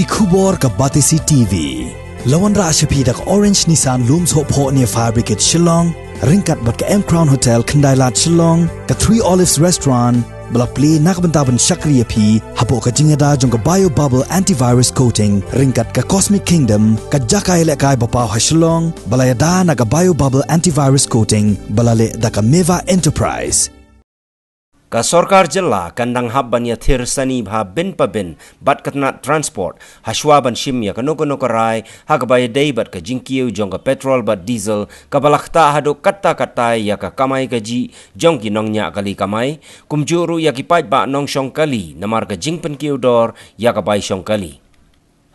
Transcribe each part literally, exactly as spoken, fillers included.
Ki khubor ka Batesi T V. La wanrah sha phi da ka Orange Nissan Lum Sohphoh near Fire Brigade Shillong, ryngkat bad ka M Crown Hotel Khyndailad Shillong, ka Three Olives Restaurant, ba la plie na ka bynta ban shakri ïa phi hapoh ka jingïada jong ka Bio Bubble Antivirus Coating, ryngkat ka Cosmic Kingdom, ka jaka ïalehkai ba paw ha Shillong, ba la ïada na ka Bio Bubble Antivirus Coating, ba la leh da ka Meva Enterprise. Ka sorkar jylla kan dang hap ban ïathir sani bha bin pa bin bad ka tnat transport, hashwa ban shim ïa kano kano ka rai ha kaba ïadei bad ka jingkiew jong ka petrol bad diesel, kaba la ktah haduh katta katta ïa ka kamai kajih jong ki nongñiah kali kamai, kumjuh ruh ïa ki paidbah nongshong kali namar ka jingpynkiew dor ïa ka bai shong kali.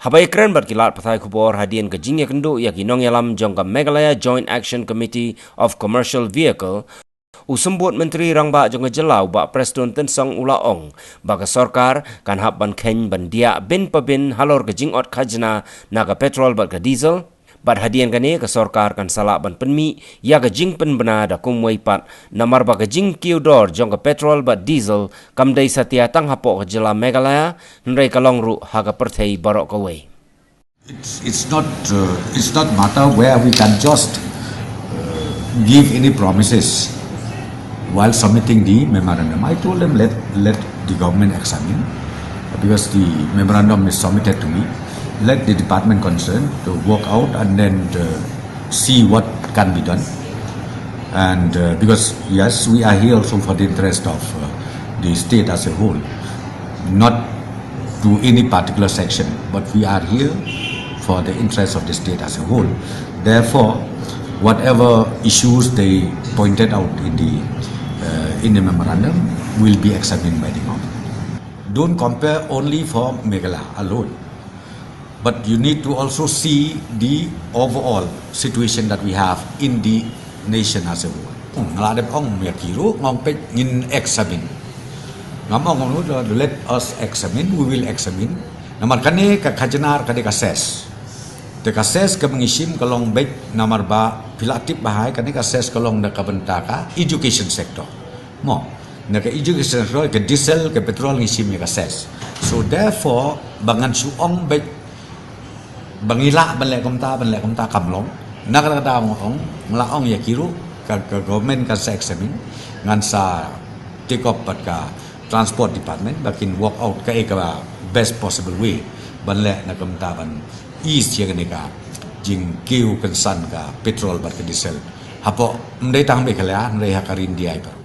Haba ïakren bad ki lad pathai khubor hadien ka jingïakynduh ïa ki nongïalam jong ka Meghalaya Joint Action Committee of Commercial Vehicle, u Symbud Myntri Rangbah jong ka jylla, u Bah Prestone Tynsong, u la ong ba ka sorkar kan hap ban kheiñ ban diah bin pa bin halor ka jingot khajna na ka petrol bad ka diesel. Bad hadien kane ka sorkar kan sa lah ban pynmih ïa ka jingpynbna da kumwei pat, namar ba ka jingkiew dor jong ka petrol bad diesel kam dei satia tang hapoh ka jylla Meghalaya, hynrei ka long ruh ha ka pyrthei baroh kawei. It's, it's not, uh, it's not matter where we can just, uh, give any promises while submitting the memorandum. I told them, "Let, let the government examine, because the memorandum is submitted to me. Let the department concerned to work out and then, uh, see what can be done." And, uh, because, yes, we are here also for the interest of, uh, the state as a whole, not to any particular section, but we are here for the interest of the state as a whole. Therefore, whatever issues they pointed out in the, uh, in the memorandum will be examined by the government. Don't compare only for Meghalaya alone, but you need to also see the overall situation that we have in the nation as a whole. Hmm, nga la dep ong ïa ki ruh, nga ong peit ngin examine. Ngam ong, "Let us examine, we will examine." Namar kane ka khajna ka dei ka cess. Te ka cess kaba ngi shim ka long beit namar ba phi la tip bha, kane ka cess ka long na ka bynta ka education sector. Mo, na ka education sector, ka diesel, ka petrol ngi shim ïa ka cess. So therefore, ba ngan shu ong beit ba ngi lah ban leh kumta, ban leh kumta, kam long. Na kata ka daw nga ong, nga la ong ïa ki ruh, ka, ka government kan sa examine, ngan sa take up bad ka transport department ba kin work out kaei ka best possible way ban leh na kumta ban ease ïa kane ka jingkiew kynsan ka petrol bad ka diesel. Hapoh, ym dei tang Meghalaya, hynrei ha ka ri India baroh.